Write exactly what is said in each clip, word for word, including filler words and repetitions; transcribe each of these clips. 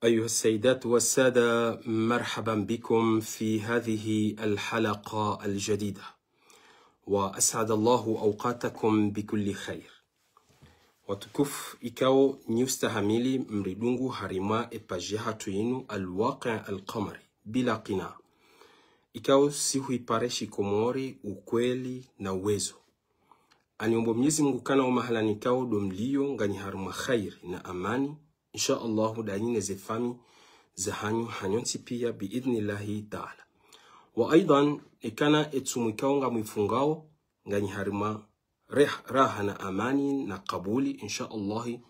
أيها السيدات والسادة، مرحبا بكم في هذه الحلقة الجديدة، وأسعد الله أوقاتكم بكل خير. Watukufu, ikao nyi ustahamili mridungu harimwa e page yahatru yinu Al-Waqi' Al-Qamari, bila qina. Ikao si huipare shikomori, ukweli na uwezo. Aniombo Mnyezi Mungu ukana o mahala nikao ndo mlio nganyi harimwa khairi na amani, insha Allahu, danyi ne ze famiyi zahanyu hanyu ntsi pia, biidhnillahi taala. Wa aidhan, ikana e tsumu ikao ngamwifungao nganyi harimwa reh-, raha na amani na kabuli, insha Allahi,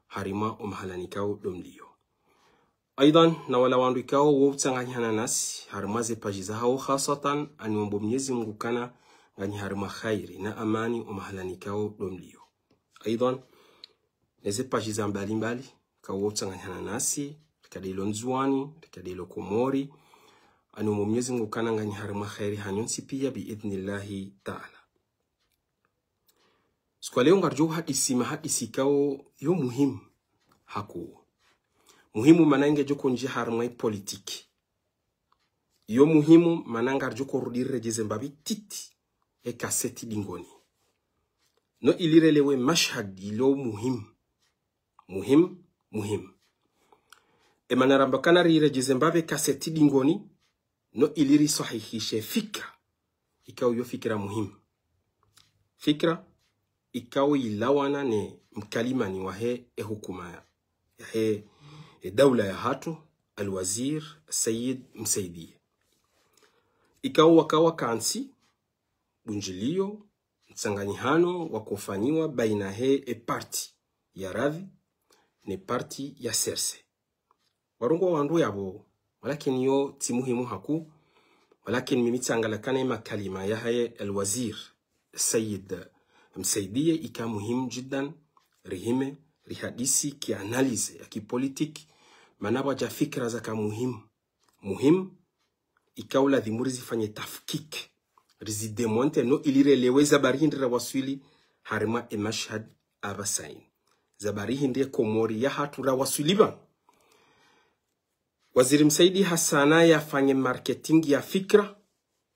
harimwa o mahala nikao ndo mlio. Aidhan, na wala wandru ikao wo utsanganyihana nasi harimwa ze page zahao, khasatan, aniombo Mnyezi Mungu ukana nganyi harimwa khairi na amani o mahala nikao ndo mlio. Aidhan, ne ze page za mbalimbali, ikao wo utsanganyihana nasi, rika nde ilo Ndzuwani, rika nde ilo Komori, aniombo Mnyezi Mungu ukana nganyi harimwa khairi hanyu ntsi pia, biidhnillahi taala. Siku ya leo ngaridjo hadisi mahadisi ikao yo muhimu hakuu. Muhimu mana ngedjo kondjia harimwa i politiki. Yo muhimu mana ngaridjo korudi riredjeze mbapvi titi e kaseti dingoni, no ili relewe mashhad ilo muhimu. Muhimu, muhimu. E mana ramba ukana riredjeze mbapvi e kaseti dingoni, no ili risahihishe fikra ikao yo fikra muhimu. Fikra ikao ilawana ne mkalimani wahe e hukuma ya, yahe e daula yahatru, Al-Wazir Said Msaidie. Ikao waka wakantsi bundjilio, mtsanganyihano wakofanyiwa baina he e parti ya Radhi ne parti ya C R C. Warongoa wandru yapvo, walakini yo tsi muhimu hakuu, walakini mimi tsangalakana e makalima yahaye Al-Wazir Said Msaidie ika muhimu jiddan, rihime, rihadisi ki analyse ya kipolitiki, mana pvwadja fikra zaka muhimu. Muhimu, ikao ladhimu rizifanye tafkik, rizidemonte, no ili relewe ze habari hindri rawaswili harimwa e mashhad apvasa yinu. Ze habari hindri e Komori yahatru rawaswili pvanu. Waziri Msaidie hasana yafanye marketing ya fikra,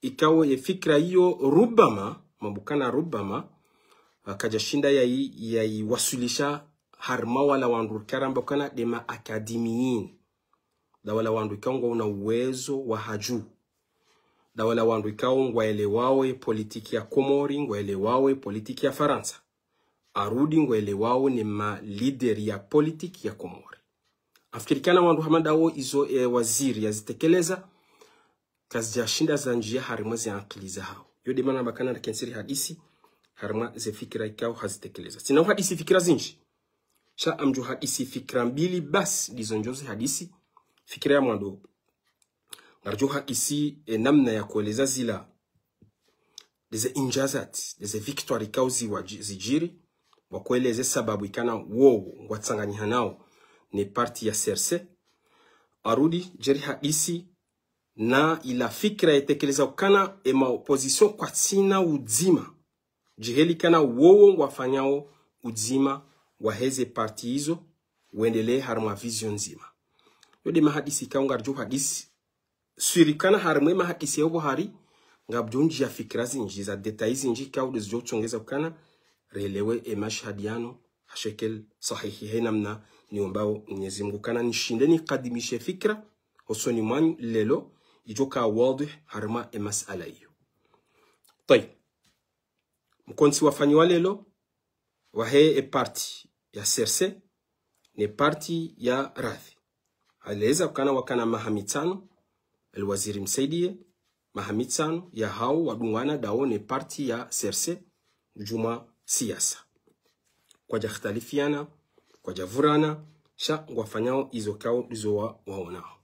ikao ye fikra iyo rubama, mana ukana rubama, kadjashinda yayi, yayiwaswilisha harimwa wala wandru rika ramba ukana nde ma akademiyin. Nda wala wandru ikao ngwauna uwezo wa hadju. Nda wala wandru ikao ngwaelewao e politiki ya Komori, ngwaelewao e politiki ya Farantsa. Arudi ngwaelewao ne ma leader ya politiki ya Komori. Afikiri ukana wandru hama ndawo izo e waziri yazitekeleza, kazidjashinda zandjia harimwa ze ankili zahao. Yo nde mana ramba ukana rikentsi rihadisi harimwa ze fikra ikao hazitekeleza. Tsina uhadisi fikra zindji. Sha ngamdjo hadisi fikra mbili basi ndizo ndjo zihadisi. Fikra ya mwando, ngaridjo hadisi e namna ya kueleza zila, nde ze injazat, nde ze victoire ikao ziwa-, zidjiri, wakoeleze sababu ikana wowo ngwatsanganyihanao ne parti ya C R C. Arudi djeri hadisi na ila fikra yetekeleza ukana e ma opposition kwatsina udzima. Djiheli ukana wowo ngwafanyao udzima wahe ze parti izo, wendelee harimwa vision ndzima. Yo nde mahadisi ikao ngaridjo hadisi. Swiri ukana harimwa e mahadisi ya upvo hari, ngapvwadjo ndjia fikra zindji, za détails zindji, ikao nde zidjo utsongeza ukana relewe e mashhad yanu ha shekel sahihi, he namna niombao Mnyezi Mungu ukana nishinde nikadimishe fikra hosoni mwanyu leo, idjo ka wadhwih harimwa e masala iyo. Tayib. Mkontsi wafanyiwa leo, wahe e parti ya C R C ne parti ya Radhi. Haleza ukana wakana maha mitsanu, Al-Waziri Msaidie, maha mitsanu yahao wadungana ndawo ne parti ya C R C, djumwa siasa. Kwadja khitalifiana, kwadja vurana, sha ngwafanyao izo ikao ndizo wa, waonao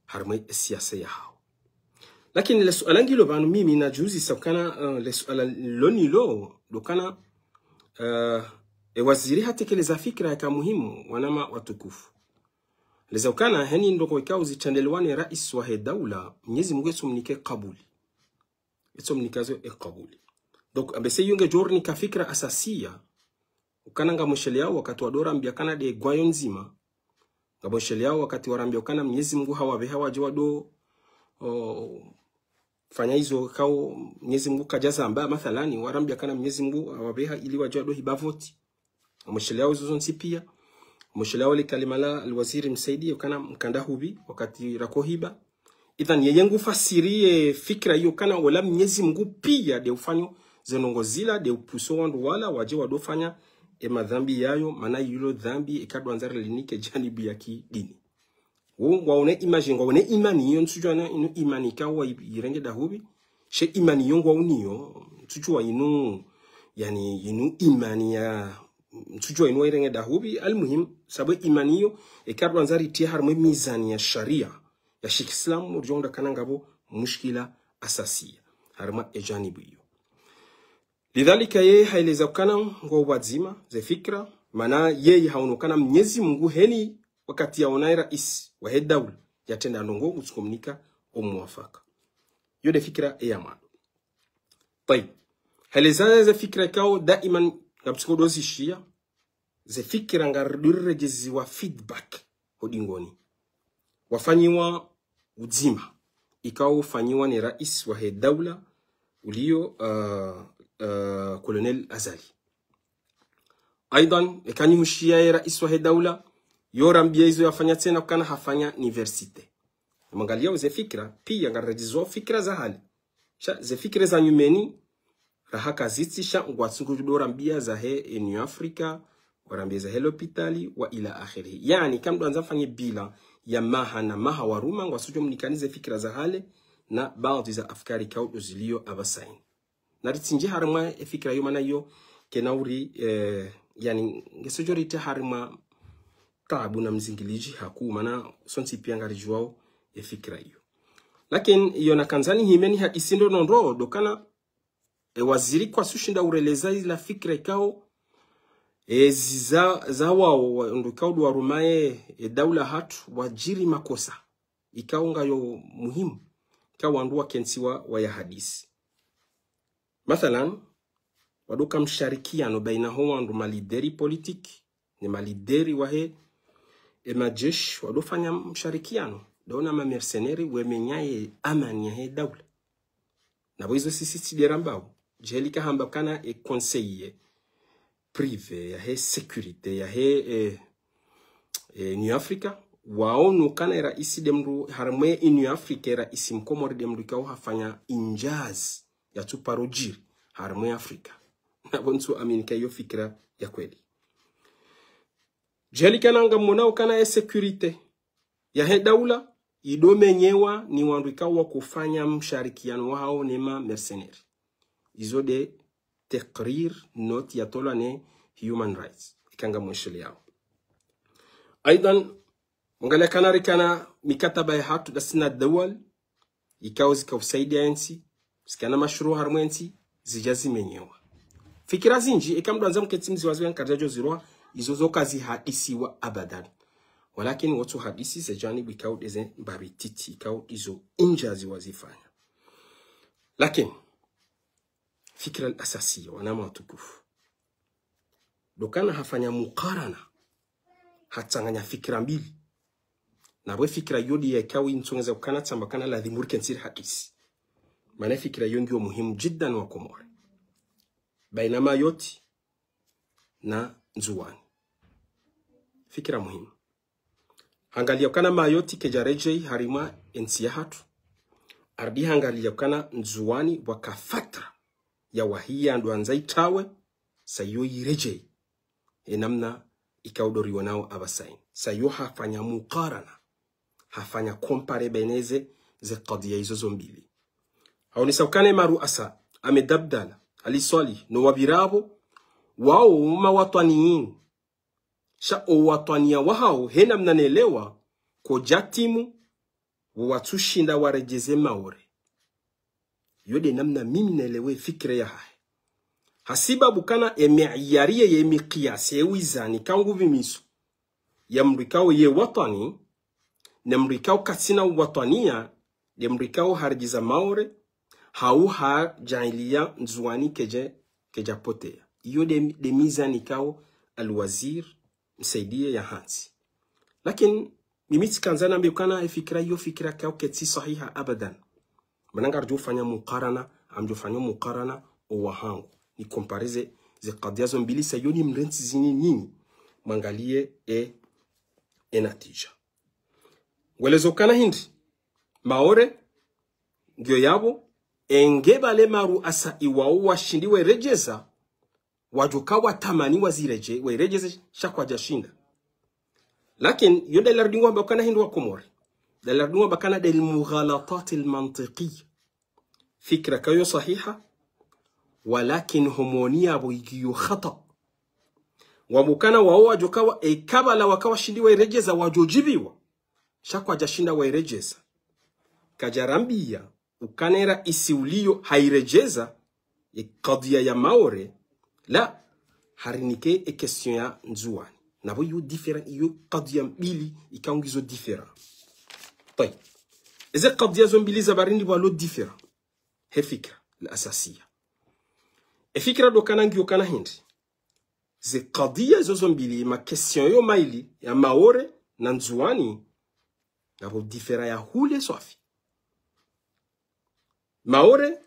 harimwa e siasa yahao. Lakini le suala ngilo pvanu mimi nadjuzisa ukana, eh, le suala lo nilo, ndo ukana, eh, e waziri hatekeleza fikra yaka muhimu, wananya watukufu. Leza ukana heni ndrongoo ikao zitrendelewa ne rais wahe daula, Mnyezi Mungu yetsomnike kabuli. Yetsomnike zo e kabuli. Donc, ambese yunge djornika fikra asasiya, ukana ngamwisheleao wakati wa ndro rambia ukana nde gwayo ndzima, Ngapvo sheleao wakati warambia ukana Mnyezi Mungu hawapveha wadje wado, o, fanya izo ikao Mnyezi Mungu kadjazamba, mathalani, warambia ukana Mnyezi Mungu hawapveha ili wadje wado hiba voti. Ngamsheleao izo zontsi pia. Ngamsheleao le kalima la alwaziri Msaidie ukana mkanda hupvi wakati rakohiba. Idhan, yeye ngufasiri ye fikira iyo ukana wala Mnyezi Mungu pia nde ufanyo ze ndrongoo zila, nde upuso wandru wala wadje wadofanya e madhambi yayo, mana yilo dhambi ikadwandza rilinike janibu ya kidini. Wo ngwaone image, ngwaone imani iyo, ntsudjuwa na inu imani ikao wa i-, irenge dahupvi. She imani iyo ngwauniyo, ntsudjuwa inu, yani inu imani ya, ntsudjuwa inu wa irenge dahupvi, almuhim, sabu imani iyo, ikadwandza ritie harumwa mizani ya sharia, ya shikiislamu, udjo onda ukana ngapvo mushkila asasiya harumwa e janibu iyo. Lidhalika yeye haeleza ukana ngwa upvadzima ze fikira, mana yeye haono ukana Mnyezi Mungu heni wakati yaona e raisi wahe daula yatrenda ndrongoo ngutsukomnika o muwafaka. Yo nde fikira eya mwando. Tayib. Haeleza ze fikira ikao daiman ngamtsiko dozishiya, ze fikira ngarido riredjeziwa feedback ho dingoni. Wafanyiwa udzima ikao ufanyiwa ne raisi wahe daula uliyo, uh, uh, Colonel Azali. Aidan, eka nyi hushiya ye raisi wahe daula, yo rambia izo yafanya tsena ukana hafanya université. Mwangalia ze fikira, pia ngariredjeziwa fikira za hale. Sha, ze fikira za nyumeni, raha kazitsi sha ngwatsungu dorambia zahe Union Africa, warambia zahe lopitali, wa ila akhirihi. Yani, kamdwandza mfanye bilan ya maha na maha waruma, ngwatsudjo mnikani ze fikira za hale, na baadhi za afkari ikao ndo ziliyo apvasa ini. Naritsindje harumwa e fikira iyo mana iyo, kena uri, eh, yani, ngesodjo ritia harumwa taabu na mzingilidji hakuu, mana sontsi pia ngaridjuwao e fikira iyo. Lakini iyo nakandzani hime nihadisi ndo nondro, ndo ukana, e waziri kwatsushinda ureleza ila fikira ikao, e ziza, za wao, wa, ndo ikao ndo warumaye, e daula hatru, wadjiri makosa ikao ngayo muhimu, ikao wandru wakentsi wa, wayahadisi. Mathalan, wadoka msharikiano baina ho wandru malideri politiki, ne malideri wahe, e majeshi, wadofanya msharikiano, ndo na mamercenaires wemenyaye amani yahe daula. Na pvo izo sisi tsi nde rambao. Djeli kahamba ukana e conseiller privé yahe sécurité yahe, eh, eh, Union Africa, waono ukana e raisi nde mndru, harumwa e Union Africa, e raisi mkomori nde mndru ikao hafanya injaz yatsuparo djiri harumwa e Africa. Na pvo ntsu amini ka iyo fikira ya kweli. Djeli kana ngamwona ukana e sécurité yahe daula idomenyewa ni wandru ikao wakofanya msharikiano wahao ne mamercenaires. Izo nde takrir, note yatolwa ne Human Rights. Ika ngamwishiliyao. Aidan, mwangalia kana rikana mikataba yahatru ndasi na dawal, ikao zika usaidia entsi, zikana mashuruu harumwa entsi, zidja zimenyewa. Fikira zindji, eka mdru andza mketsi mziwaziwa nkaridja djo zirwa, izo zo kazihadisiwa abadan. Walakini wotsu hadisi ze janibu ikao ndeze mbapvi ntiti, ikao izo injazi wazifanya. Lakini, fikira al-asasiya, wananya watukufu. Ndo ukana hafanya mukarana, hatsanganya fikira mbili. Na pvwe fikira iyo ndiyo ikao intsongeza ukana tsamba ukana ladhimu rikentsi rihadisi. Mana fikira iyo ngiyo muhimu jiddan wa Komori. Baina Mayotte na Ndzuwani. Fikira muhimu. Hangalia ukana Mayotte kaidja redjei harimwa entsi yahatru. Arudi hangalia ukana Ndzuwani pvwaka fatra ya wahiya ndo andza itrawe, sa iyo iredjei. E namna ikao ndo riwonao apvasa ini. Sa iyo hafanya mukarana. Hafanya compare baina ze, ze kadhiya izo zo mbili. Haonesa ukana e maruasa, Ahmed Abdallah, Ali Swalih, no wapvira pvo, wao mawatwaniyin. Sha o watwaniya wahao, he namna nelewa, kodja timu, wo watsushinda waredjeze Maore. Iyo nde namna mimi nelewe fikira yahahe. Hasibabu ukana e miiyari ye, ye mikiyasi, e wizani, ikao ngupvimiso ya mdru ikao ye watwani, ne mdru ikao katsina uwatwaniya, nde mdru ikao haredjeza Maore, hau hadjaaliya Ndzuwani kaidja, kaidja poteya. Iyo nde, nde mizani ikao Al-Wazir Msaidie yahantsi. Lakini mimi tsikandza nambe ukana e fikira iyo fikira kayo ketsi sahiha abadan. Mana ngaridjo fanya mukarana, ngamdjo fanya mukarana owahangu. Ni compare ze kadhiya zo mbili sa iyo ni mrentsi zini nyinyi. Mwangaliye e, e natija. Ngwelezo ukana hindri, Maore, ngiyo yapvo, enge pvale maruasa iwao washindi weredjeza, wadjo ka watamani waziredje, weredjeze sha kwadjashinda. Lakini, iyo dalili ridungo wamba ukana hindri wa Komori. Dalili ridungo wamba ukana dalili mughalatat al-mantiqiyya. Fikira kayo sahiha, walakin homoni yapvo igiyo khata. Wamba ukana wao wadjo ka wa, eka pvala waka washindi weredjeza wadjo djibiwa. Sha kwadjashinda weredjeza. Kadjarambiya, ukana e raisi uliyo hairedjeza, e kadhiya ya Maore, la, harinike e question ya Ndzuwani. Napvo iyo différent, iyo kadhiya mbili, ikao ngizo différent. Tayib. Eze kadhiya zo mbili za barindi pvwalo différent. He fikira, al-asasiya. E fikira ndo ukana ngiyo ukana hindri. Ze kadhiya zo zo mbili, ma question yo mayili, ya Maore na Ndzuwani, ngapvo différent ya hule swafi. Maore,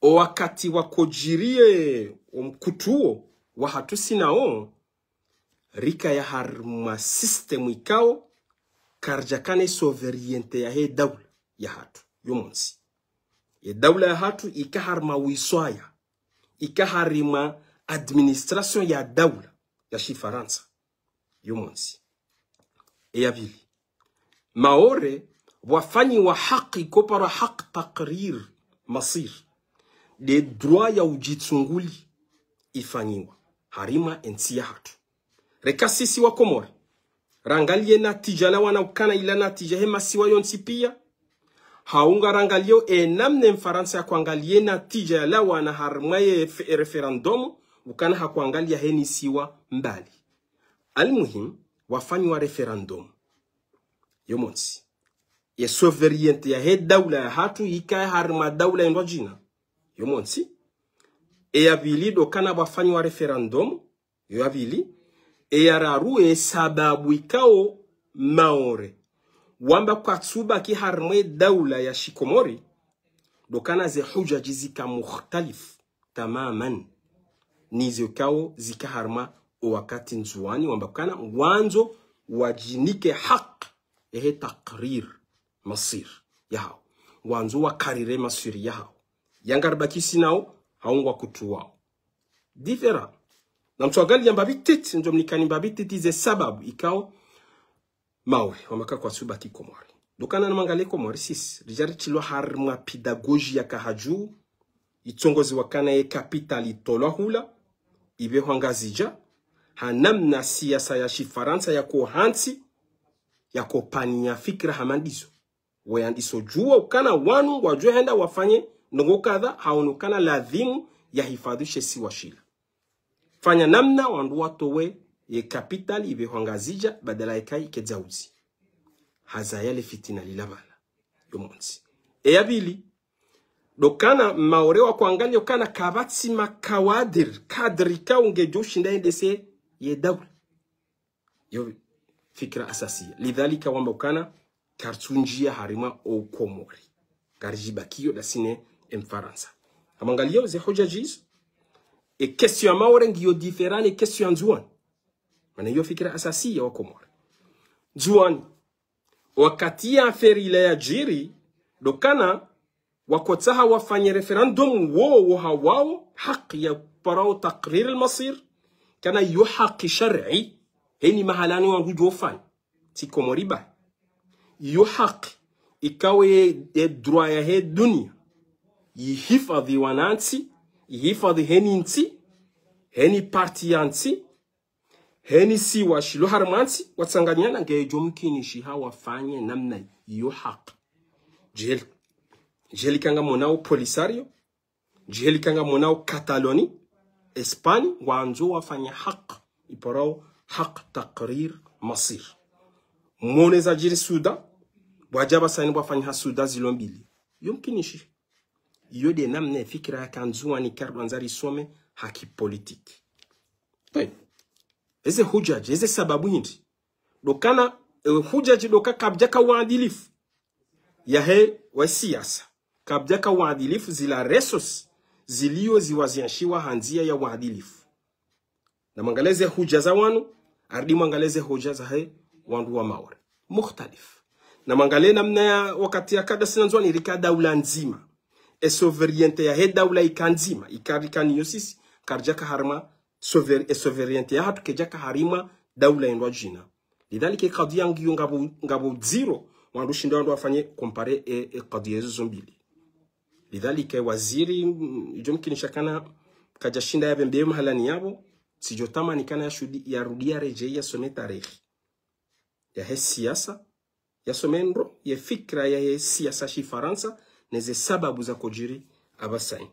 o wakati wakodjiriye o mkutuo wahatru sinao, rikaya harimwa système ikao, karidjakana e souveraineté yahe daula yahatru, yo montsi. E daula yahatru ika harimwa wiswaya, ika harimwa administration ya daula ya Shifarantsa, yo montsi. E ya pvili. Maore, pvwafanyiwa haki, ikoparwa haki taqrir masir. Nde droit ya udjitsunguli ifanyiwa. Harimwa e ntsi yahatru. Reka sisi wa Komori. Rangaliye natija lawana ukana ila natija he masiwa yontsi piya. Hau ngarangaliyo e namna e Mfarantsa yakoangaliye natija yalawana harimwa ye fe-, e référendum, ukana hakoangaliya heni siwa mbali. Almuhim, wafanyiwa référendum. Yo montsi. Ye souveraineté yahe daula yahatru ikaya harimwa daula indrwadjina. Yo montsi. E ya pvili ndo ukana pvwafanyiwa référendum. Yo ya pvili. E ya raru e sababu ikao Maore wamba kwatsubaki harimwa e daula ya Shikomori, ndo ukana ze hujaji zika mukhtalif tamaman. Nizo ikao zika harimwa o wakati Ndzuwani wamba ukana ngwandzo wadjinike haki ehe taqrir masir yahao. Ngwandzo wakarire maswiri yahao. Ya ngaribakisi nao, hau ngwakutuwao. Différent. Na mtsuangaliya mbapvi ntiti, ngamdjo mnikani mbapvi ntiti ze sababu ikao Maore wamba kwatsubaki Komori. Ndo ukana namwangaliye Komori sisi, ridja ritrilwa harimwa pédagogie ya kahadju, itsongoziwa ukana ye capitale itolwa hula, ipvehwa Ngazidja, ha namna siasa ya Shifarantsa yako hantsi, yako paniya fikira hama ndizo. Weyandiso djuwa ukana wanu ngwadjo henda wafanye ndrongoo kadha, haono ukana ladhimu yahifadhwi she siwa shila. Fanya namna wandru watowe ye capitale ipvehwa Ngazidja, badala ikaye ike Dzaudzi. Hazaya le fitina lila pvala. Yo montsi. E ya pvili, ndo ukana Maore wakoangaliya ukana kapvatsi makawadir, kadri ikao ngedjo ushinda yendese ye daula. Yo fikira asasiya. Lidhalika wamba ukana karitsundjiya harimwa o Komori. Ngaridjibakiyo ndasi ne Mfarantsa. Hamwangaliya ze hujaji izo. E question ya Maore ngiyo différent ne question ya Ndzuwani. Mana yo fikira asasiya wa Komori. Ndzuwani. Wakati ye affaire ila yadjiri, ndo ukana wakotsaha wafanye référendum wo, wo hawao, haki ya parao taqrir al-masir, kana yo haki shar'i, heni mahalani wandru djofanya, tsi Komori bahi. Yo haki, ikao ye, ye droit yahe duniya, yihifadhwi wanantsi, yihifadhwi heni ntsi, heni parti ya ntsi, heni siwa shilo harimwa ntsi, watsanganyana ngedjo mkinishiha wafanye namna iyo haki. Djeli. Djeli ka ngamonao Polisario, djeli ka ngamonao Catalogne, Espagne, ngwandzo wafanye haki, iparao haki taqrir masir. Mone zadjiri Sudan, pvwadja pvasani pvwafanya ha Sudan zilo mbili. Yo mkinishiha. Iyo nde namna ye fikira yaka Ndzuwani karidjwandza risome ha kipolitiki. Tayib. Eze hujaji, eze sababu hindri. Ndo ukana e hudja djidoka kapvadjaka uadilifu yahe wa siasa. Kapvadjaka uadilifu, zila ressources zilio ziwazianshiwa ha ndzia ya uadilifu. Na mwangalie ze hudja za wanu, arudi mwangalie ze hudja zahe wandru wa Maore. Mukhtalif. Na mwangalie namna ya wakati ya Kadassi na Ndzuani rika daula ndzima. E souveraineté yahe daula ika ndzima, ika rika nayo sisi, karidjaka harumwa souver-, e souveraineté yahatru kaidjaka harumwa daula yendwa djina. Lidhalika e kadhia ngiyo ngapvo, ngapvo ndziro, wandru shinda wandru wafanye comparer e, e kadhia ezo zo mbili. Lidhalika e waziri, mm, idjo mkinisha kana kadjashinda yapvembe mahalani yapvo, tsidjo tamani kana yashudi, yarudi yaredjei yasome tarehi yahe siasa, yasome ndro ye fikira yahe siasa shifarantsa, ne ze sababu zakodjiri apvasa inu.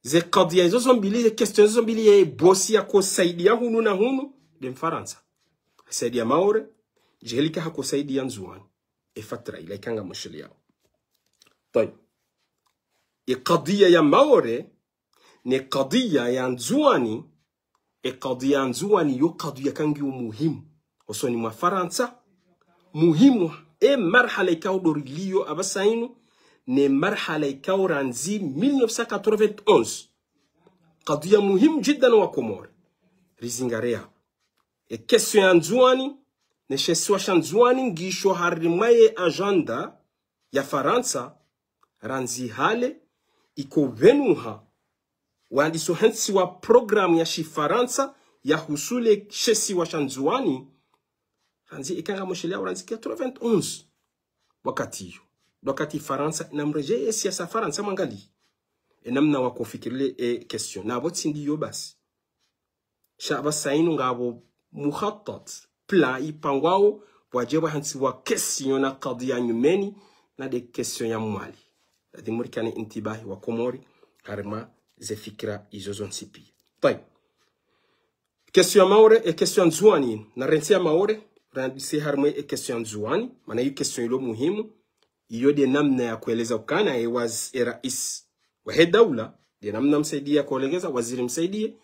Ze kadhia izo zo mbili, ze question izo zo mbili, ye bosi yakosaidia hunu na hunu, nde Mfarantsa. Hasaidia Maore, djeli ka hakosaidia Ndzuani. E fatra ila ika ngamshiliao. Tayib. E kadhia ya Maore, ne kadhia ya Ndzuani, e kadhia ya Ndzuani yo kadhia ika ngiyo muhimu. Hosoni mwa Farantsa, muhimu, e marhala ikao ndo rilio apvasa inu, ne marhala ikao randzi mille neuf cent quatre-vingt-onze. Kadhia muhimu jiddan wa Komori. Rizingare yapvo. E question ya Ndzuani, ne she isiwa sha Ndzuani, ngisho harumwa ye agenda ya Farantsa, randzi hale, ikopvenuha, wandiso hentsi wa programme ya shifarantsa, ya husule she isiwa sha Ndzuani, randzi ika ngamshiliao randzi quatre-vingt-onze. Wakati iyo. Wakati Farantsa, na mredjei e siasa Farantsa mwangalie. E namna wakofikirile e question. Na apvo tsi ndiyo basi. Sha apvasa inu ngapvo mukhatat, plan ipangwao, pvwadje pvwa hantsi wa question na kadhia nyumeni, na nde question ya Mwali. Ladhimu rikane intibahi wa Komori, harumwa ze fikira izo zontsi pia. Tayib. Question ya Maore, e question ya Ndzuani, na rentsi ya Maore, randise harumwa e question ya Ndzuani, mana iyo question ilo muhimu, iyo nde namna ya kueleza ukana e waz-, e rais wahe daula, nde namna msaidiye yakolegeza, waziri msaidiye,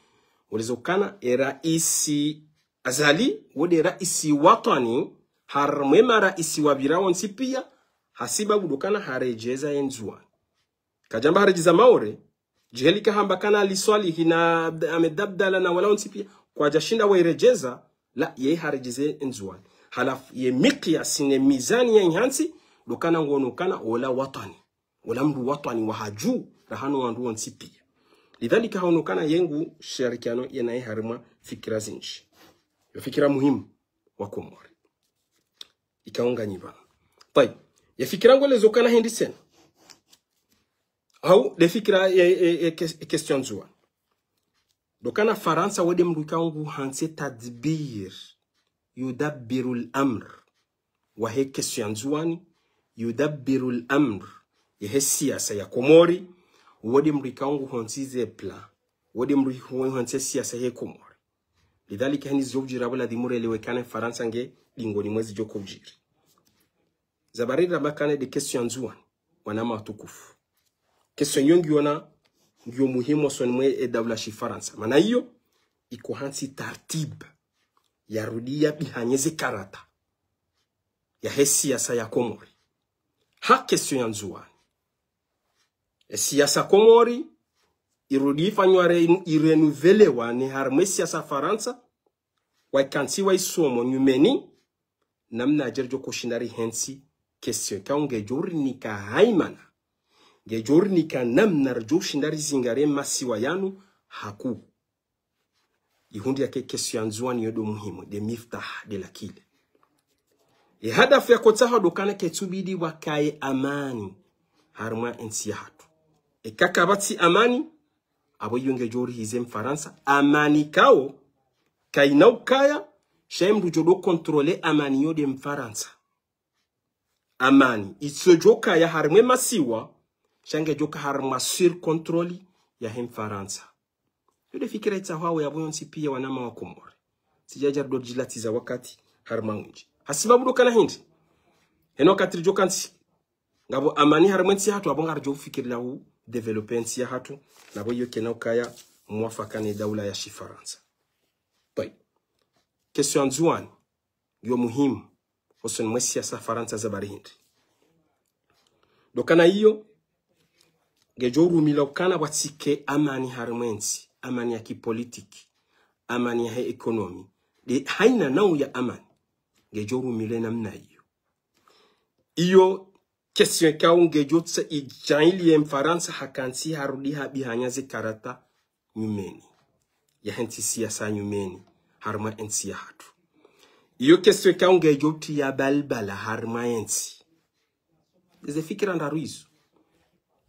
ueleza ukana e raisi Azali, wo nde raisi watwani, harumwa e maraisi wapvira wontsi pia, hasibabu ndo ukana haredjeza e Ndzuani. Kadjamba haredjeza Maore, djiheli kahamba kana Ali Swalihi na Abd-, Ahmed Abdallah na wala wontsi pia, kwadjashinda wairedjeza, la, ye haredjeze e Ndzuani. Halafu ye mikiasi ne mizani ya ihantsi, ndo ukana ngono ukana ola watwani. Ola mndru watwani wa hadju, raha no wandru wontsi pia. Lidhalika haono ukana ye ngu sharikiano ye naye harumwa fikira zindji. Yo fikira muhimu wa Komori. Ikao nganyi pvanu. Tayib. Ye fikira ngwelezo ukana hindri tsena. Hau, nde fikira ye, ye, ye, ye kes-, ye question Ndzuani. Ndo ukana Farantsa wo nde mndru ikao ngu hantsi tadbir, yudabbirul amr. Wahe question ya Ndzuani, yudabbirul amr. Yehe siasa ya Komori, wo nde mndru ikao ngu hantsi ze plan. Wo nde mndru ikao ngu hantsi siasa ye Komori. Lidhalika heni zidjo udjira pvo ladhimu relewe ukana Farantsa nge dingoni mwa zidjo udjiri. Za baridi la makane nde question ya Ndzuani, wananya watukufu. Question iyo ngiona, ngiyo muhimu hosoni mwe e daula shifarantsa. Mana iyo, iko hantsi tartib, yarudi yapvihanye ze karata, yahe siasa ya Komori. Ha question ya Ndzuani. E siasa Komori, irudi ifanywa re-, irenuvelewa ne harumwa e siasa Farantsa, waikantsi waisomo nyumeni, namna dje ridjo koshinda rihantsi question ikao ngedjo rinika haimana. Ngedjo rinika namna ridjo shinda rizingare masiwa yanu hakuu. Ihundri yake question ya Ndzuani yo ndo muhimu, nde miftah, nde la clé. E hadafu ya kotsaha ndo ukana ketsubidi wakaye amani harumwa entsi yahatru. Eka kapvatsi amani, apvo iyo ngedjo rihize Mfarantsa, amani ikao, kaina ukaya, sha ye mndru djo ndo contrôler amani iyo nde Mfarantsa. Amani, itsodjo kaya harumwa e masiwa, sha ngedjo ka harumwa sous contrôle yahe Mfarantsa. Yo nde fikira itsahwao yapvo yontsi pia wananya wa Komori. Tsidjadja ridjo djilatiza wakati harumwa windji. Hasibabu ndo ukana hindri. Heno wakati ridjo kantsi ngapvo amani harumwa entsi yahatru, apvo ngaridjo fikiri la u développer entsi yahatru, na apvo iyo kena ukaya mwafaka ne daula ya shifarantsa. Tayib. Question ya Ndzuani, yo muhimu. hosoni mwe siasa Farantsa za bari hindri. Ndo ukana iyo, ngedjo urumila ukana pvatsike amani harimwa entsi, amani ya kipolitiki, amani ya he ekonomi. Nde haina nau ya amani, ngedjo urumila namna iyo. Iyo question ikao ngedjo tsa idjaanliye Mfarantsa hakantsi harudi habihanya ze karata nyumeni. Ya hentsi siasa nyumeni, harimwa entsi ya hatru. Iyo question ikao ngedjo utriya balbala harimwa entsi. Ndeze fikira ndraru izo.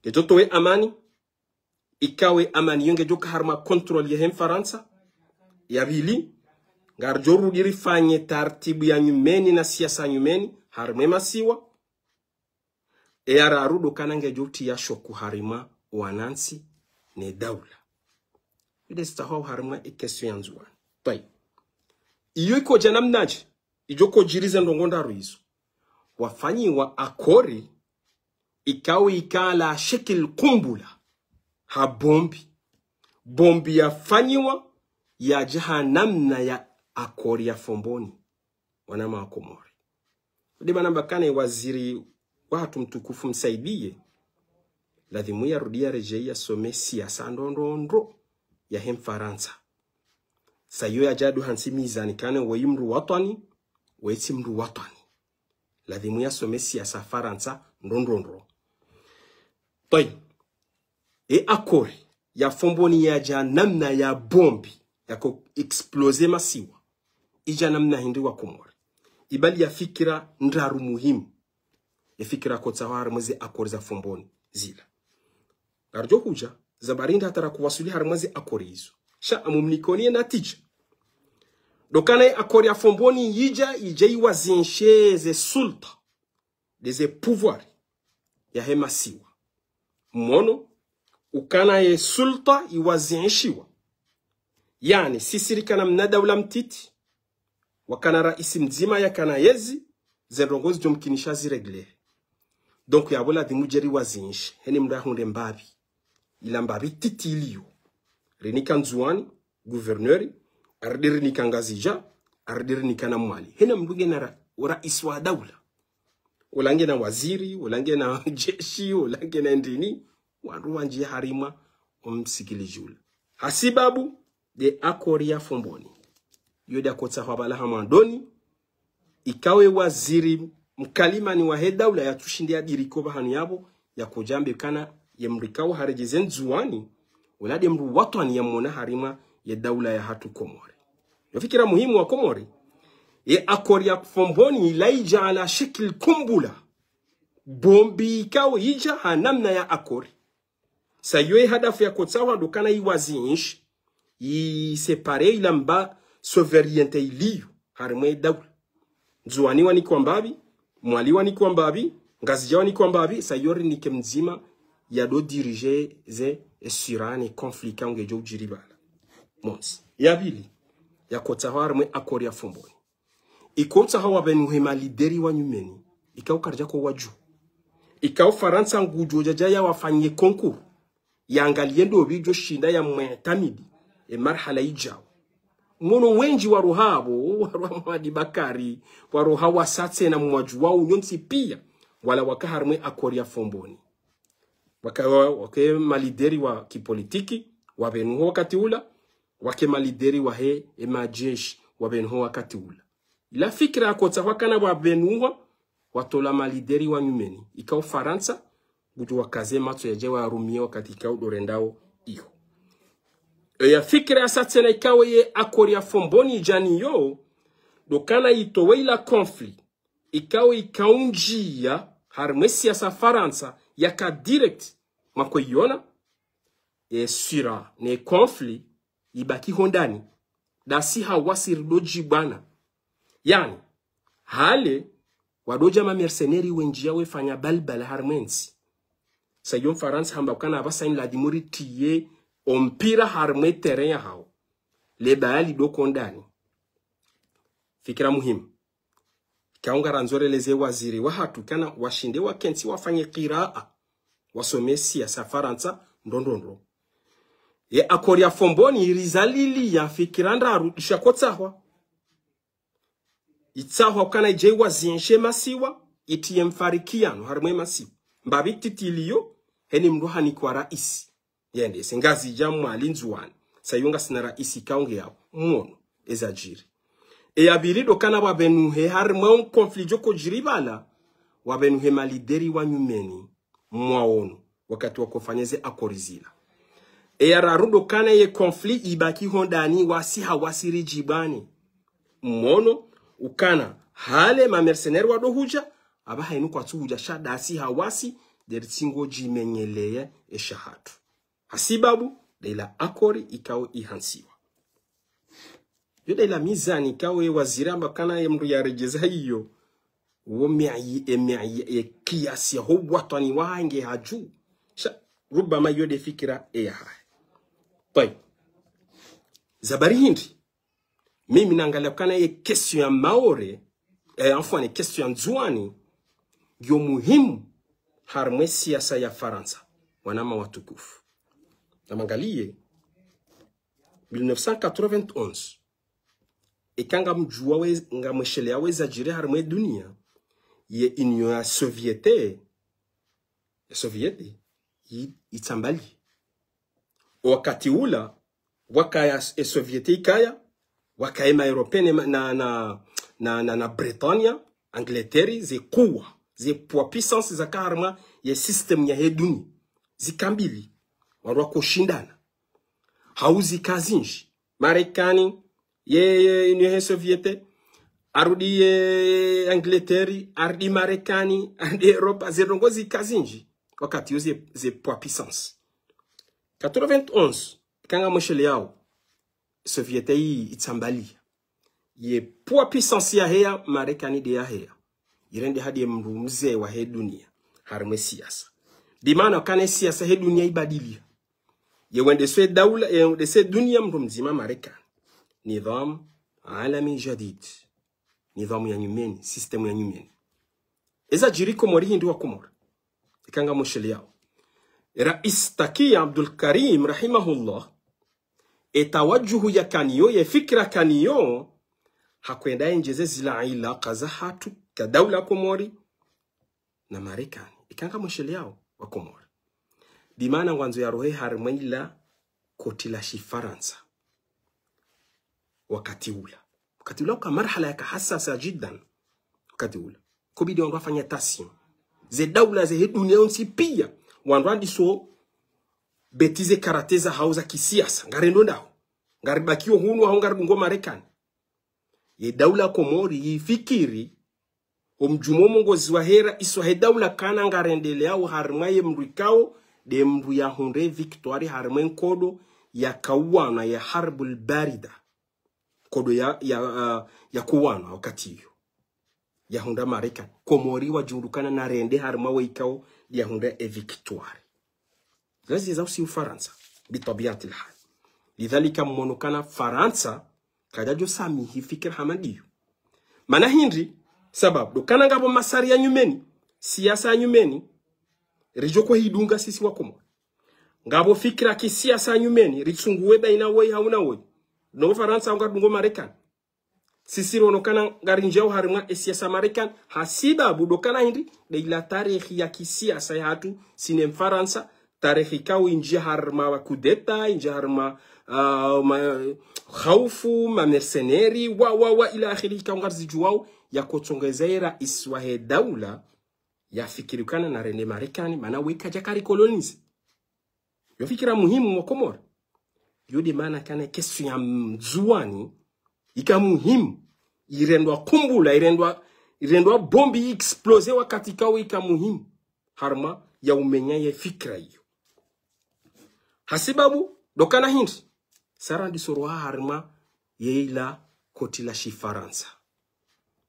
Ngedjo towe amani, ikao ye amani iyo ngedjo ka harimwa contrôle ya he Mfarantsa. Ya pvili, ngaridjo rudi rifanye tartibu ya nyumeni na siasa nyumeni, harimwa e masiwa. E ya raru ndo ukana ngedjo utriya shoko harimwa wanantsi ne daula. Ndo zitsahwao harimwa e question ya Ndzuwani. Tayib. Iyo ikodja namnadje, idjo kodjiri ze ndrongoo ndraru izo. Wafanyiwa accord ikao ika ala shekil kumbula ha bombi. Bombi yafanyiwa yadja ha namna ya accord ya Fomboni. Wanama wa Komori. Ndo mana mba ukana ye waziri wahatru mtukufu Msaidié, ladhimu yarudi yaredjei yasome siasa ndrondrondro ya he Mfarantsa. Sa iyo yadja ndo hantsi mizani ukana weyi mndru watwani, weyi tsi mndru watwani. Ladhimu yasome siasa Farantsa ndrondrondro. Tayib. E accord ya Fomboni yadja namna ya bombi, yako exploser masiwa. Idja namna hindri wa Komori. Ibali ya fikira ndraru muhimu. E fikira kotsahwa harimwa ze accord za Fomboni zila. Ngaridjo hudja, za bari hindri hata rakuwasuli harimwa ze accord izo. Sha ngamumnikoni ye natija. Ndo ukana ye accord ya Fomboni yidja, yidja iwazinshe ze sulta, ndeze pouvoir ya he masiwa. Mono, ukana ye sulta iwazinshiwa. Yaani, sisi rikana mna daula mtiti, wakana raisi mdzima yakana yezi, ze ndrongoo zidjo mkinisha zi régler. Donc, yapvo ladhimu djeri wazinshe, heni mndru ahundre mbapvi. Ila mbapvi titi iliyo. Rinika Ndzuwani, gouverneur, arudi rinika Ngazidja, arudi rinika na Mwali. Hena mndru ngena ra-, raisi wa daula. Ola ngena waziri, ola ngena jeshi, ola ngena ndrini, wandru wandji harimwa omsikilidji ula. Hasibabu, nde accord ya Fomboni. Iyo nde yakotsahwa pvala ha mwandoni, ikao ye waziri mkalimani wa he daula yatsushindi yadiriko pvahanu yapvo, yakodja yambe ukana ye mndru ikao haredjeze Ndzuwani, ola nde mndru watwani yamwona harimwa ye daula ya hatru Komori. Yo fikira muhimu wa Komori, ye accord ya Fomboni ila idja ala shekil kumbula. Bombi ikao idja ha namna ya accord. Sa iyo ye hadafu yakotsahwa ndo ukana iwazinshe, iséparer ila mba souveraineté iliyo harimwa ye daula. Ndzuwani wanikwa mbapvi, Mwali wanikwa mbapvi, Ngazidja wanikwa mbapvi, sa iyo rinike mdzima yado diriger ze, e sura ne conflit ikao ngedjo udjiri pvala. Montsi. Ya pvili, yakotsahwa harimwa accord ya Fomboni. Ikao utsaha wapvenuhe malideri wa nyumeni, ikao karidjako wadju. Ikao Farantsa ngudjo djadja yawafanyie concours, yangaliye ndopvi idjo shinda yamwitamidi, e marhala idjao. Mono wendji waroha apvo, waroha Mwadi Bakari, waroha Wasatse na mwadju wao nyontsi pia, wala waka harimwa accord ya Fomboni. Waka, wake malideri wa kipolitiki, wapvenuho wakati ula, wake malideri wa he, e majeshi, wapvenuho wakati ula. Ila fikira yakotsahwa ukana wapvenuhwa, watolwa malideri wa nyumeni. Ikao Farantsa, ngudjo wakaze matso yadje wayarumie wakati ikao ndo rendao iyo. E ya fikira yasa tsena ikao ye accord ya Fomboni idja niyo, ndo ukana itowe ila conflit, ikao ikaundjia, harimwa e siasa Farantsa, yaka direct, mwakoiona, e sura, ne conflit, ibaki hondani, ndasi hawasi rido djibwana. Yaani, hale, wado dja ma mercenaires wendji ya wefanya balbala harimwa entsi. Sa iyo Mfarantsa hamba ukana apvasa ini ladhimu ritiye ompira harimwa e terrain yahao. Le baya lido hondani. Fikira muhimu. Ikao ngarandzo releze waziri wahatru ukana washinde wakentsi wafanye kiraa, wasome siasa Farantsa, ndrondrondro. Ye accord ya Fomboni irizalili ya fikira ndraru isha kotsahwa. Itsahwa ukana idje iwazinshe masiwa, itriye mfarikiano harimwa emasiwa. Mbapvi titiliyo, heni mndru hanikwa raisi. Yende, se Ngazidja, Mwali, Ndzuwani. Sa iyo ngasina raisi ikao nge yao. Mwono, ezadjiri. Eya pvili ndo ukana wapvenuhe harimwa un conflit djo kodjiri pvala, wapvenuhe malideri wa nyumeni, mwaono, wakati wakofanya ze akori zila. Eya raru ndo ukana ye conflit ibaki ho ndani, wasi ha wasi ridjibwane. Mwono, ukana, hale ma mercenaires wado hudja, apvaha inu kwatsu hudja sha ndasi ha wasi, nde ritsingo djimenyeleye esha hatru. Hasibabu, nde ila akori ikao ihantsiwa. Yo nde ila mizani ikao ye waziri amba ukana ye mndru yaredjeza iyo. Wo miayi, e miayi, e kiasi ya ho watwani wahange hadju. Sha, rubama yo nde fikira eyahahe. Tayib. Za habari hindri. Mimi nangalia ukana ye question ya Maore, eh, enfin, ye question ya Ndzuwani, yo muhimu harimwa e siasa ya Farantsa, wananya watukufu. Namangaliye, mille neuf cent quatre-vingt-onze, eka ngamdjuwa we, ngamwesheleya we zadjiri harimwa e dunia, ye Union ya Soviétique, ya Soviétique, yi, itsambali. Wakati ula, wakaya e Soviétique ikaya, wakaya ma Européens na, na, na, na, na Britânia, Angleterre, ze kuwa, ze poids puissance zaka harimwa ye système ya he dunia. Zika mbili, wandru wakoshindana. Hau zika zinji. Marekani, ye, ye, Union he Soviétique, arudi ye Angleterre, arudi Marekani, arudi Europa, ze ndrongoo zika zinji. Wakati yo ze, ze poids puissance. Quatre-vingt-onze, eka ngamwesheleyao, Soviétique yi itsambaliha. Ye poids puissance yaheya, Marekani nde yaheya. Irende hadi ye mndru mze wa he dunia, harimwa e siasa. Bimaana ukana e siasa he dunia ibadiliha. Ye wendese daula, ye wendese dunia mndru mdzima Marekani. Nidham alami jadid. Nidhamu ya nyumeni, système ya nyumeni. Eza djiri Komori hindri wa Komori. Eka ngamwesheleyao. Rais Taki Abdul Karim, rahimahullah, e tawajuhu yakanayo, ye fikira yakanayo, hakwenda yendjeze zila ilaka za hatru, ka daula Komori, na Marekani. Eka ngamwesheleyao wa Komori. Bimaana ngwandzo yarohe harimwa ila koti la Shifarantsa. Wakati ula. Wakati ula uka marhala yaka hasasa jiddan. Wakati ula. Kubidi wandru wafanye tension. Ze daula ze he dunia yontsi pia. Wandru wandiso betize karate zahao za kisiasa. Ngarendo ndaho. Ngaribakiyo hunu hau ngaridungo Marekani. Ye daula Komori yifikiri, omdjumo mongozi wa he rais wa he daula ukana ngarendeleao harimwa ye mndru ikao, nde mndru yahundre victoire harimwa e nkodo yakauwana ya Harbul Barida. Nkodo ya, ya, ah, yakauwana wakati iyo. Yahundra Marekani. Komori wadjihundru ukana narende harimwa we ikao, nde yahundra e victoire. Zazi za usi Ufarantsa, bitabiati lhal. Lidhalika mmono ukana Farantsa, kadjadjo samihi fikira hama ndiyo. Mana hindri, sababu, ndo ukana ngapvo masari ya nyumeni, siasa ya nyumeni, ridjo ko hidunga sisi wa Komori. Ngapvo fikira kisiasa ya nyumeni, ritsunguwe baina woyi hau na woyi. No Farantsa hau ngaridungo Marekani. Sisi rono ukana ngarinjiao harimwa e siasa Marekani, hasibabu ndo ukana hindri, nde ila tarehi ya kisiasa ya hatru, si ne Mfarantsa, tarehi ikao injia harimwa wa kudeta, injia harimwa, ah, ma, khaufu, ma mercenaires, wa, wa, wa, ila akhiri ikao ngarizidjuwao, yakotsongeza ye rais wa he daula, yafikiri ukana narende Marekani, mana we kadja kari kolonize. Yo fikira muhimu wa Komori. Yo nde maana ukana question ya Ndzuwani, ika muhimu. Irendwa kumbula, irendwa, irendwa bombi, i explose wakati ikao ika muhimu. Harimwa ya umenya ye fikira iyo. Hasibabu, ndo ukana hindri. Sa randiso roha harimwa ye ila koti la Shifarantsa.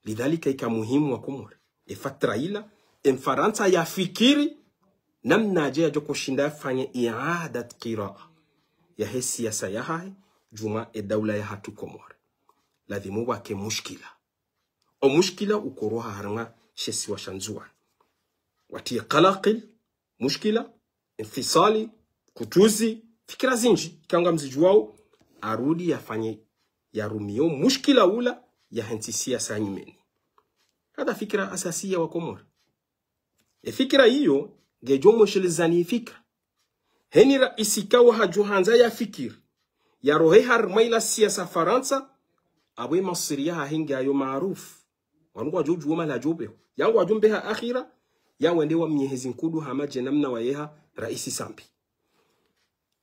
Lidhalika ika muhimu wa Komori. E fatra ila, e Mfarantsa yafikiri, namnadje yadjo koshinda yafanye i'adat qiraa ya he siasa yahahe, djuu mwa e daula ya hatru Komori. Ladhimu wake mushkila. O mushkila ukoroha harimwa she isiwa sha Ndzuwani. Watiye kalakil, mushkila, infisali, kutuzi, fikira zinji, ikao ngamzidjuwao, arudi yafanye, yarumiyo mushkila ula, ya hentsi siasa nyumeni. Hadha fikira asasiya wa Komori. Ye fikira iyo, ngedjo mweshelezani ye fikira. Heni raisi kawa hadjo handza ya fikiri, ya rohe harimwa ila siasa Farantsa, apvo ye maswiri yahahe nge ayo maarufu. Wanu ngwadjo djuwa mahala yadjo pveho. Ya ngwadjo mbeha akhira, ya wende wa mnyehezi nkudu hama dje namna wayeha raisi Sambi.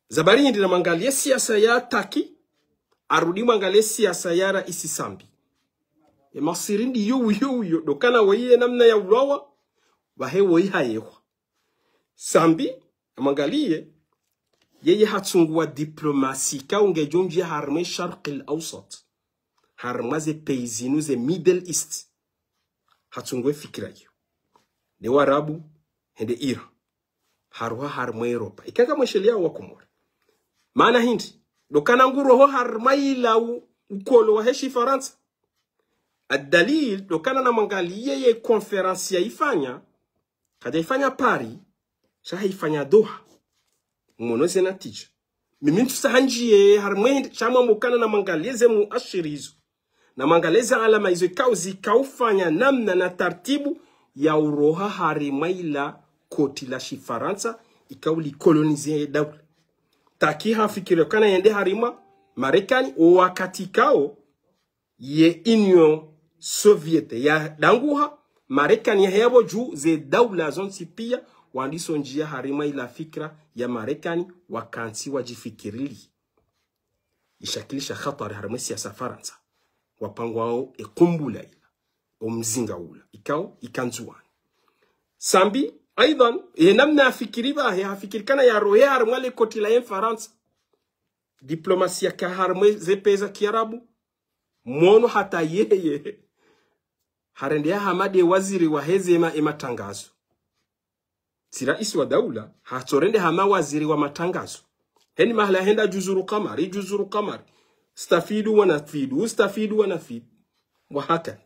Zabari hindri na mwangaliye siasa ya Taki, arudi mwangaliye siasa ya raisi Sambi. Ye maswiri ndi yo uyo uyo, ndo kana woyi ye namna ya ulwawa, pvahe woyi hayehwa. Sambi, na mwangaliye, yeye hatsunguwa diplomasi, ka ungedjo ndjiya harimwa ye Sharq al-Awsat. Harimwa ze pays zinu ze Middle East. Hatsunguwa ye fikira iyo. Ne Warabu, hende Iran. Haruha harimwa Europa. Ika ngamwesheleao wa Komori. Maana hindri, ndo kana nguroho harimwa ila u-, ukolo wahe shifarantsa. Adalil, ndo kana na mwangaliye ye conférence ya ifanya, kadja ifanya Paris, sha ha ifanya Doha. Mwono ze natija. Mimi ntsusa handjiye harimwa hindri, sha mwambo kana na mwangaliye ze muashiri izo. Na mwangaliye ze alama izo ikao zikao ufanya namna na tartibu ya uroha harimwa ila koti la shifarantsa, ikao li coloniser daula. Taki hafikiri kana yende harimwa Marekani, o wakati ikao ye Union Soviétique ya danguha, Marekani ya heyapvo dju, ze daula zontsi pia, wandiso ndjiya harimwa ila fikira ya Marekani, wakantsi wadjifikirili. Ishakilisha khatwari harimwa ye siasa Farantsa. Wapangwao ye kumbula ila, o mzinga ula, ikao, ika Ndzuwani. Sambi, aidhan, ye namna hafikiri pvahe, hafikiri kana ya rohe harimwa le koti la ye Mfarantsa. Diplomasi yaka harimwa ze pays za Kiarabu, mwono hata yeye, harende ya hama nde waziri wahe ze ma-, ye matangazo. Tsi raisi wa daula, hatsorende hama waziri wa matangazo. Heni mahala yahenda Juzuru Kamari, Juzuru Kamari. Stafidu wa nafidu, stafidu wa nafidu. Wa haka.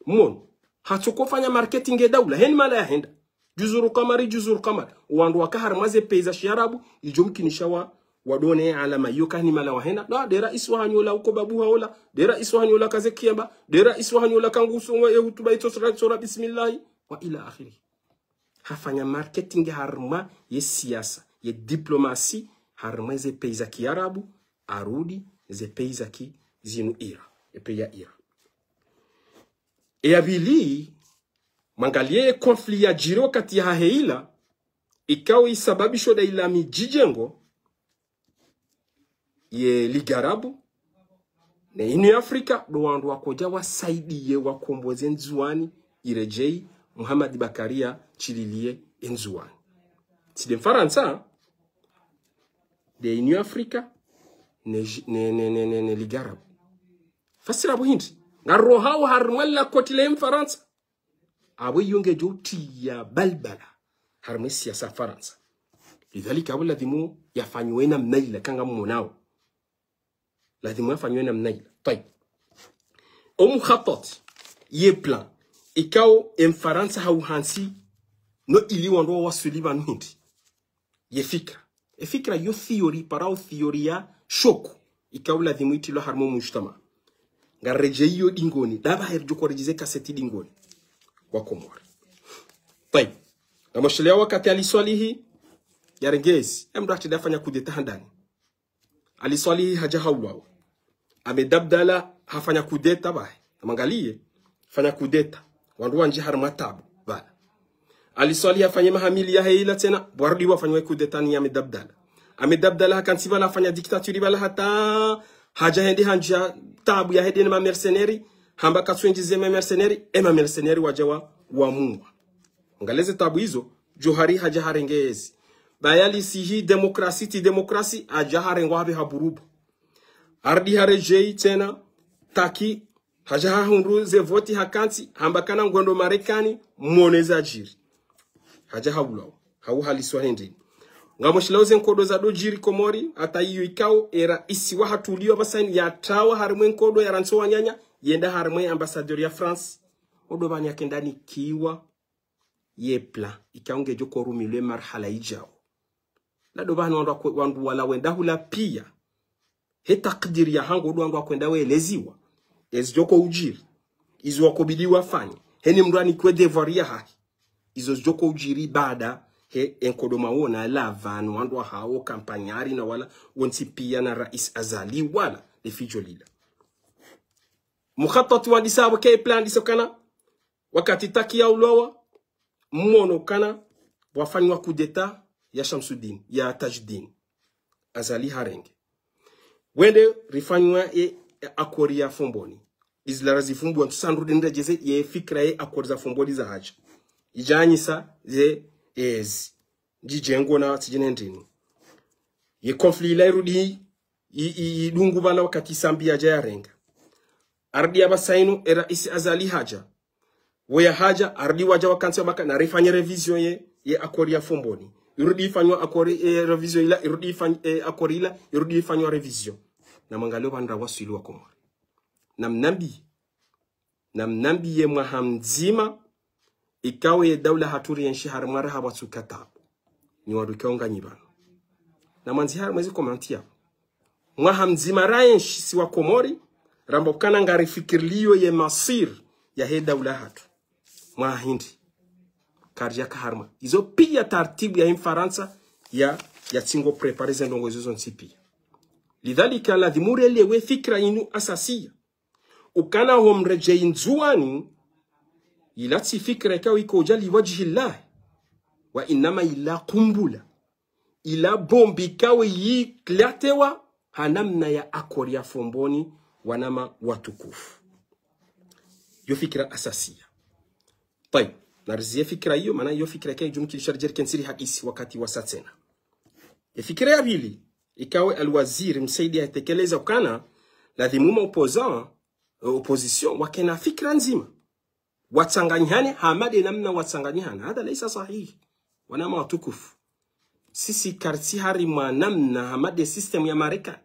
Mwono. Hatsoko fanya marketing ye daula. Heni mahala yahenda. Juzuru Kamari, Juzuru Kamari. Wandru waka harimwa ze pays za shiarabu, idjo mkinisha wa, wadone alama iyo ka heni mahala wahenda. Na, nde raisi wahanyu ola uko babu ha ola. Nde raisi wahanyu ola kaze kiamba. Nde raisi wahanyu ola kanguso wa ye hutuba itsosora, tsora bismillahi. Wa ila akhiri. Hafanya marketing harimwa ye siasa, ye diplomasi, harimwa ze pays za Kiarabu, arudi ze pays za ki zinu Iran, ye pays ya Iran. Ye ya pvili, mwangaliye ye conflit yadjiri wakati yahahe ila, ikao isababisho nda ila midjidjengo, ye Ligue Arabe, ne Union Africa, ndo wandru wakodja wasaidiye wakomboze Ndzuwani, iredjeyi, Muhammad Bakaria, tsililiye ye Ndzuwani. Tsi nde Mfarantsa, nde Union Africa, ne, ne, ne Ligue Arabe. Fasira pvo hindri, ngarohao harimwa la koti la Mfarantsa. Apvo iyo ngedjo utiya balbala harimwa ye siasa Farantsa. Lidhalika apvo ladhimu yafanywe namna ila ka ngamwonao. Ladhimu yafanywe namna ila. Tayib. O mukhatat, ye plan, ikao ye Mfarantsa hauhantsi, no ili wandru wawaswili pvanu hindri. Ye fikira. Ye fikira yo théorie, parao théorie ya choc. Ikao ladhimu itilwa harimwa o mujtama. Ngaredjeyi iyo dingoni. Ndapvo heri djo koredjeze kaseti dingoni. Wa Komori. Tayib. Ngamwesheleao wakati Ali Swalihi yarenge ezi. Ye mndru hatsi nde hafanya kudeta handani. Ali Swalihi hadja haulwawa. Ahmed Abdallah hafanya kudeta pvahe. Na mwangaliye, fanya kudeta. Wandru wandji harimwa tabu, pvala. Ali Swalihi hafanya maha mili yahe ila tsena, pvwa rudi pvwafanywa kudeta ni Ahmed Abdallah. Ahmed Abdallah hakantsi pvala hafanya dictature pvala hata, hadja hende handjia tabu yahende ne ma mercenaires, hamba katsuendjize ma mercenaires, ye ma mercenaires wadja wa, wamuwa. Mwangaliye ze tabu izo, Djohari hadja harenge ezi. Bayali sihi démocratie, tsi démocratie, hadja harengwa hapve haburubu. Harudi haredjeyi tsena, Taki, hadja hahundru ze voti hakantsi, hamba kana ngwendo Marekani, mwone zadjiri. Hadja haulwawa, hau haliswa hindrini. Ngamwesheleao ze nkodo zandodjiri Komori, hata iyo ikao, ye raisi wahatru uliyo pvasani, yatrawa harimwa ye nkodo yarantsi wananya, yenda harimwa ye ambassadeur ya France. Ondo pvanu yakenda nikiwa ye plan, ikao ngedjo korumilwa ye marhala idjao. Nado pvanu wandru wakwe-, wandru wala wenda hula pia. He takdiri yahangu ndo wandru wakwenda weleziwa. Ezidjoko udjiri. Izo wakobidi wafanye. Heni mndru anikiwe devoir yahahe. Izo zidjoko udjiri baada he enkodo mawona lava no wandru wahawo kampanyari na wala wontsi pia na Rais Azali wala le fidjo lila. Mukhatwati wandisa apvo ke plan ndisa ukana wakati Taki yaulawa, mmono ukana pvwafanyiwa coup d'État ya Shamsuddin, ya Tajuddin. Azali harenge. Wende rifanywa e, e accord ya Fomboni. Izila razifumbwa ntsu sandru dende jeze ye fikira ye accord za Fomboni zahadja. Idjanyisa ze ezi. Ndjidjengo na tsidjine ndrini. Ye conflit ila irudi i, i, idungu pvala wakati Sambi yadja yarenga. Arudi apvasa inu, e Rais Azali hadja. Wo yahadja, arudi wadja wakantsi wapvaka, narifanye révision ye, ye accord ya Fomboni. Irudi ifanywa accord, e, révision ila, irudi ifany-, e, accord ila, irudi ifanywa révision. Namwangalie pvandra waswili wa Komori. Namnambi, namnambi ye mwaha mdzima, ikao ye daula hatru rienshi harimwa raha pvwatsuka tabu. Ni wandru ikao nganyi pvanu. Namwandzihe harimwa ezi commentaire. Mwaha mdzima raenshi si wa Komori, ramba ukana ngarifikirilio ye masir yahe daula hatru. Mwaha hindri. Karidjaka harimwa. Izo pia tartibu yahe Mfarantsa ya, yatsingo préparer ze ndrongoo izo zontsi pia. Lidhalika, ladhimu relewe fikira inu asasiya. Ukana ho mredjei Ndzuwani, ila tsi fikira ikao iko dja liwajhi Allah, wa innama ila kumbula, ila bombi ikao yiklatewa ha namna ya accord ya Fomboni wanama watukufu. Yo fikira asasiya. Tayib, narizie fikira iyo, mana yo fikira ikao idjumkinisha ridje rikentsi rihadisi wakati wasa tsena. Ye fikira ya pvili, ikao alwaziri Msaidie yatekeleza ukana, ladhimu ma opposant, eh, opposition, wakena fikira ndzima. Watsanganyihane, hama de namna watsanganyihana. Hadha laisa sahihi. Wanama watukufu. Sisi karitsi harimwa namna hama de système ya Marekani.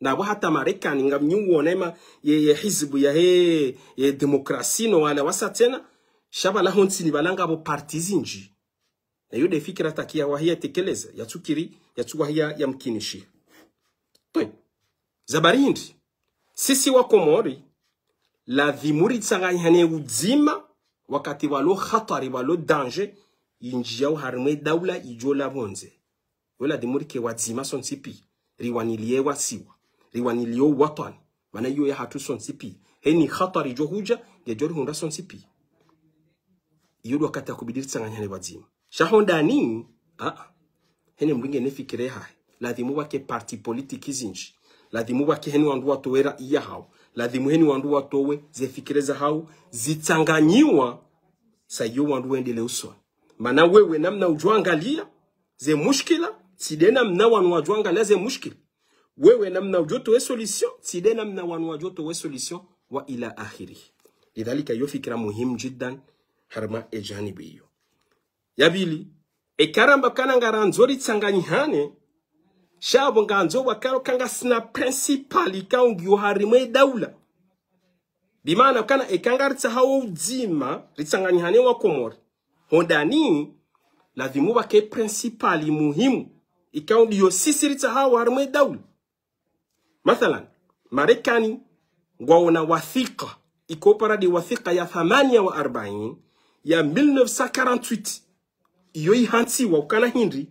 Na pvo hata Marekani, ngamnyi uona ema ye, ye hizbu yahe, ye demokrasi no wala wasa tsena, sha pvala hontsini pvala ngapvo parti zindji. Na iyo de fikira Taki yawahi yatekeleza, yatsukiri, yatsuwahi ya, yamkinishiha. Tayib. Za bari hindri. Sisi wa Komori, ladhimu ritsanganyihane udzima, wakati pvwalo khatwari, pvwalo danger, yindjiyao harimwa e daula idjo la pvondze. Yo ladhimu rike wadzima sontsi pia. Riwanilie wasiwa. Riwanilie uwatwani. Mana iyo yahatru sontsi pia. Heni khatwari idjo hudja, ngedjo rihundra sontsi pia. Iyo ndo wakati yakobidi ritsanganyihane pvwadzima. Sha ho ndani, a, a. Heni mndru ngena fikira yahahe. Ladhimu pvwake parti politique zindji. Ladhimu pvwake heni wandru watowe rai yahawo. Ladhimu heni wandru watowe ze fikira zahawo. Zitsanganyiwa, sa iyo wandru wendelee usoni. Mana wewe namna udjo angalia ze mushkila, tsi de namna wanu wadjo angalia ze mushkila. Wewe namna udjo towe solution, tsi de namna wanu wadjo towe solution, wa ila akhirih. Lidhalika yo fikira muhimu jiddan, harimwa e janibu iyo. Ya pvili, eka ramba ukana ngarandzo ritsanganyihane, sha pvo ngandzo wakalo ukana ngasina principal ikao ngiyo harimwa e daula. Bimaana ukana eka ngaritsaho udzima, ritsanganyihane wa Komori. Ho ndani, ladhimu pvwake principal muhimu, ikao ndiyo sisi ritsaho harimwa e daula. Mathalan, Marekani, ngwaona wathika, ikopara de wathika ya thamania wa arbaini, ya mille neuf cent quarante-huit, iyo ihantsiwa ukana hindri,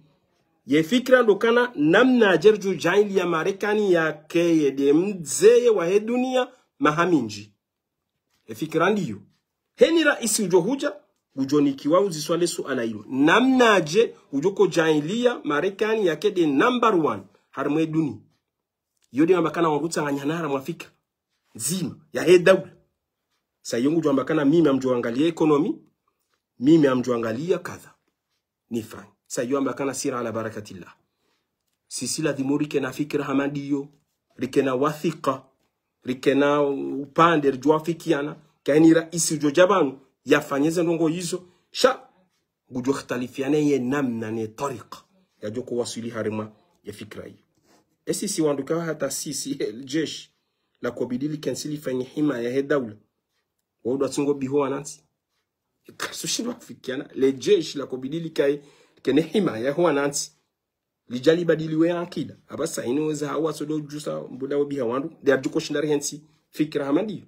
ye fikira ndo ukana namnadje ridjo djaanlia Marekani yakeye de mdzeye wahe dunia maha mindji. Ye fikira ndiyo. Heni raisi udjo hudja, udjo nikiwa uziswa le suala ilo. Namnadje udjo ko djaanlia Marekani yakeye de number one harimwa e dunia. Iyo de amba ukana wandru utsanganyihana harimwa fikira ndzima yahe daula. Sa iyo ngudjo amba ukana mimi ngamdjo angalia économie, mimi ngamdjo angalia kadha. Nifanye. Sa iyo amba ukana sira ala barakatillah. Sisi ladhimu rikena fikira hama ndiyo, rikena wathika, rikena upande ridjo wafikiana, ukaya heni raisi udjo dja pvanu, yafanye ze ndrongoo izo, sha, ngudjo khitalifiana ye namna ne tariqa yadjo ko waswili harimwa ye fikira iyo. E sisi wandru ka hata sisi, le jeshi, lakobidi likentsi lifanye himaya yahe daula. Wo ndo watsingo biho wanantsi. Karitsu shindwa kufikiana, le jeshi lakobidi likaye, likene himaya yaho wanantsi. Lidja libadiliwe akida. Apvasa inu weza hawa sodo djusa mbuda wo biha wandru, de adjuko shinda rihentsi fikira hama ndiyo.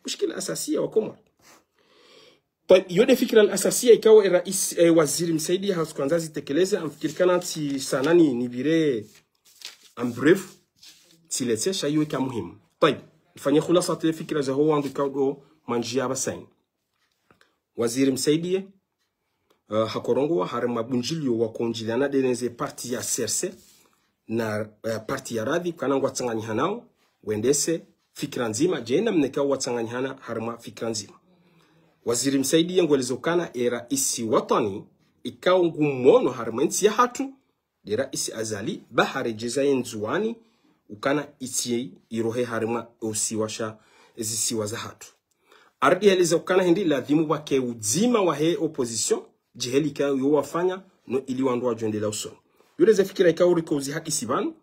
Mushkila asasiya wa Komori. Tayib, iyo nde fikira al-asasiya ikao e rais, e, waziri msaidiya hatru kandza azitekeleze, ngamfikiri kana ntsi sanani nipvire en bref, ntsiletse sha iyo ika muhimu. Tayib, nifanye khulasa tele fikira zaho wandru ikao ndo mwandjiya apvasa inu. Waziri msaidiya, eh, hakorongowa harimwa bundjiliyo wa kondjiliana nde neze parti ya C R C na, eh, parti ya Radhi, kana ngwatsanganyihanao, wendese fikira ndzima, dje namna ikao watsanganyihana harimwa fikira ndzima. Waziri msaidiya ngwelezo kana e rais watwani, ikao ngumono harimwa entsi yahatru, nde rais Azali, ba haredjeza ye Ndzuwani, ukana itsi irohe harimwa usiwa sha ezisiwa zahatru. Arudi heleza ukana hindri ladhimu pvwake udzima wahe opposition, djiheli ikao yo wafanya, no ili wandru wadjo endelea usoni. Yule ze fikira ikao riko uzihadisi pvanu,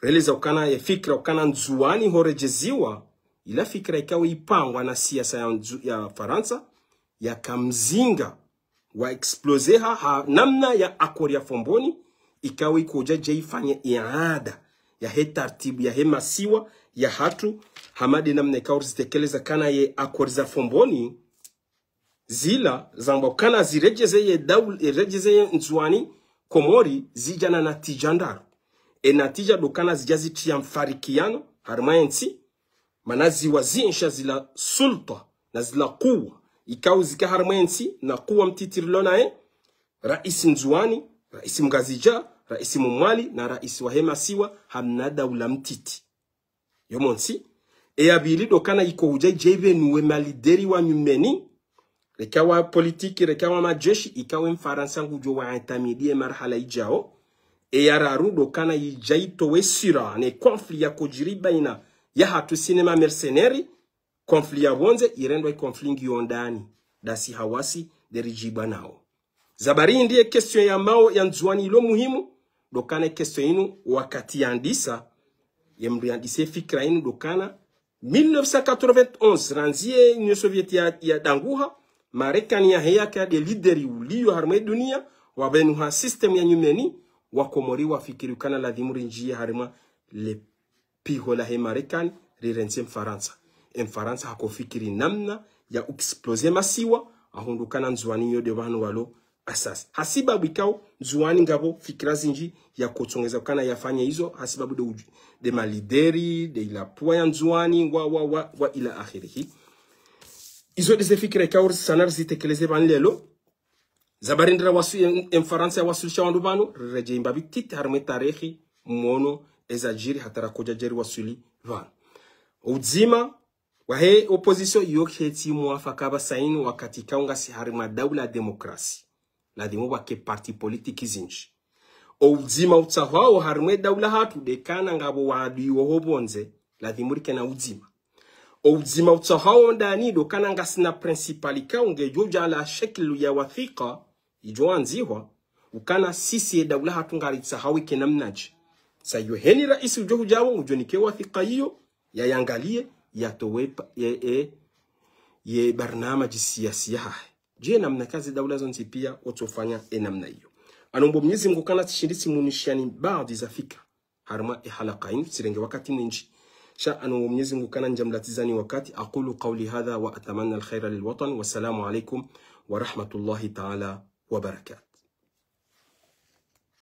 releza ukana ye fikira ukana Ndzuwani horedjeziwa, ila fikira ikao ipangwa na siasa ya Ndzu-, ya Farantsa, yaka mzinga wa exploseha ha namna ya accord ya Fomboni, ikao ikodja dje ifanye iada yahe tartibu yahe masiwa yahatru, hama nde namna ikao rizitekeleza kana ye accord za Fomboni, zila zambwa kana ziredjeze ye daul-, e redjeze ye Ndzuwani Komori zidja na natija ndraru. E natija ndo kana zidja zitriya mfarikiano harimwa entsi, mana ziwa zinsha zila sultwa na zila kuwa ikao zika harimwa entsi na kuwa mtiti rilo naye, rais Ndzuwani, rais Mngazidja, rais Mmwali, na rais wahe masiwa, hamna daula mtiti. Yo montsi, e ya pvili ndo kana iko udja idje ipvenuwe malideri wa nyumeni, reka wa politiki, reka wa madjeshi, ikao e Mfarantsa ngudjo wa entamidi e marhala idjao. E ya raru ndo kana idja itowe sira ne conflit yakodjiri baina yahatru si ne ma mercenaires, conflit ya pvondze, irendwa i conflit ngiyo ndani, ndasi hawasi nde ridjibwa nao. Zabari ndiye question ya mao ya Ndzuwani ilo muhimu, ndo kana question inu wakati yandisa, ye mndru yandise fikira inu ndo kana mille neuf cent quatre-vingt-onze, randzi ye Union Soviétique ya, yadanguha, Marekani yaheya ka nde lideri uliyo harimwa e dunia, wapvenuha système ya nyumeni, wa Komori wafikiri ukana ladhimu rindjiye harimwa le piho lahe Marekani, rirentse Mfarantsa. E Mfarantsa hakofikiri namna ya exploser masiwa, ahundru kana Ndzuwani iyo nde pvanu walo asasi. Hasibabu ikao, Ndzuwani ngapvo fikira zindji yakotsongeza ukana yafanye izo, hasibabu nde udju-, nde malideri, nde ila puwa ya Ndzuwani, wa, wa, wa, wa ila akhirihi. Izo nde ze fikira ikao risana rizitekeleze pvanu leo. Zabari ndira wasu-, em-, e Mfarantsa yawasulisha wandru pvanu, riredjei mbapvi titi harimwa e tarehi, mwono, ezadjiri hata rakodja djeri wasuli pvanu. Udzima wahe opposition iyo ketsi mwafaka apvasa inu wakati ikao ngasi harimwa daula ya demokrasi. Ladhimu pvwake parti politiki zindji. O udzima utsahwao harimwa e daula hatru nde kana ngapvo waadui woho pvondze, ladhimu rike na udzima. O udzima utsahwao ndani ndo kana ngasina principal ikao ngedjo udja ala sheklu ya wathika, idjo andzihwa, ukana sisi e daula hatru ngaritsahao ike namnadje. Sa iyo heni rais udjo hudjao, udjo nike wathika iyo, yayangaliye, yatowe pa-, ye, ye, ye barnamaji siyasi yahahe. Dje namna ka ze daula zontsi pia otsofanya e namna iyo. Anombo Mnyezi Mngu kana tsishindi tsimunishiyani baadhi za fikira harimwa e halaka inu, tsirenge wakati mwindji. Sha anombo Mnyezi Mngu kana ndjamlatizani wakati. أقول قولي هذا وأتمنى الخير للوطن. والسلام عليكم ورحمة الله تعالى وبركاته.